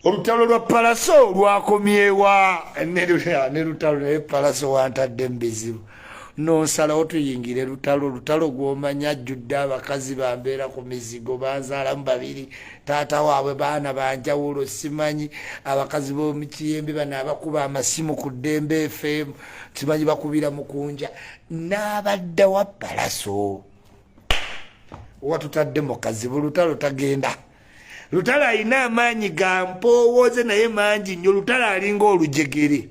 Olutalo lwa Palaso lwakomyewa ne lutalo, naye Palaso wantadde mu bizibu, nonsalawo tuyingire lutalo. Lutalo gwomanya ajjudde abakazi bambeera ku mizigo, banzaalamu babiri, taata waabwe baana banjawulo. Simanyi abakazi b'omukiyembe bano abakuba amasimu ku Ddembe FM, simanyi bakubira mukunja n'abadda wa Palaso. Watutadde mu kazibu. Lutalo tagenda, Lutalo alina amaanyi ga mpowooze naye mangi nnyo. Lutalo alinga olujegere,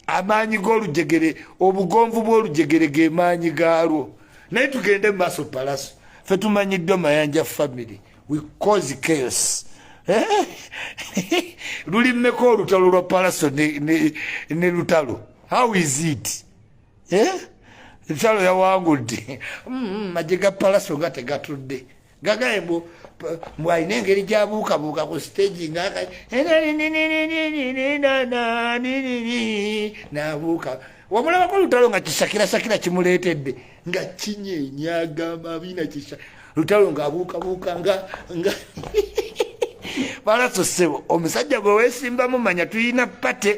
amaanyi g'olujegere, obugonvu bw'olujegere ge maanyi gaalwo. Naye tugende mu maaso. Palaso, fe tumanyiddwa Mayanja family, we cause chaos. Luli mmeka olutalo lwa Palaso ne Lutalo? How is it, eh? Lutalo yawangudde. Magye ga Palaso nga tegatudde gagaye mbu alina engeri gyabuukabuuka ku stage nga nabuuka. Wamulabako Lutalo nga kisakirasakira kimuleetedde nga kinyenyagamba bina kisa Lutalo ng'abuukabuuka nga Palaso. Ssebo, omusajja gwe weesimbamu, manya tuyina party,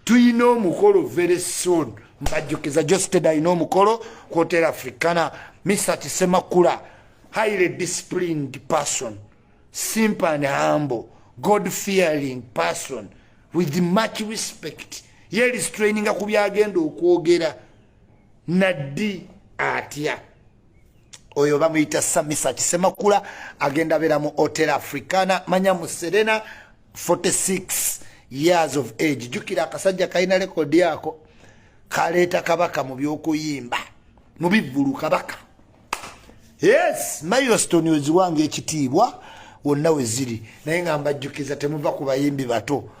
tuyina omukolo very soon. Mbajjukiza, Josted alina omukolo ku Hotel Africana. Mr Kisemakula, highly disciplined person, simple and humble, God fearing person with much respect, yerestraininga ku byagenda okwogera naddi atya. Oyo bamuyita Samisa Kisemakula, agenda abeera mu Hotel Africana, manya mu Serena, 46 years of age. Jjukira akasajja kalina rekodi ako kaleeta kabaka mu byokuyimba mu bivvulu. Kabaka, yes, milestone weziwanga ekitiibwa wonna we ziri. Naye nga mbajjukiza, temuva ku bayimbi bato.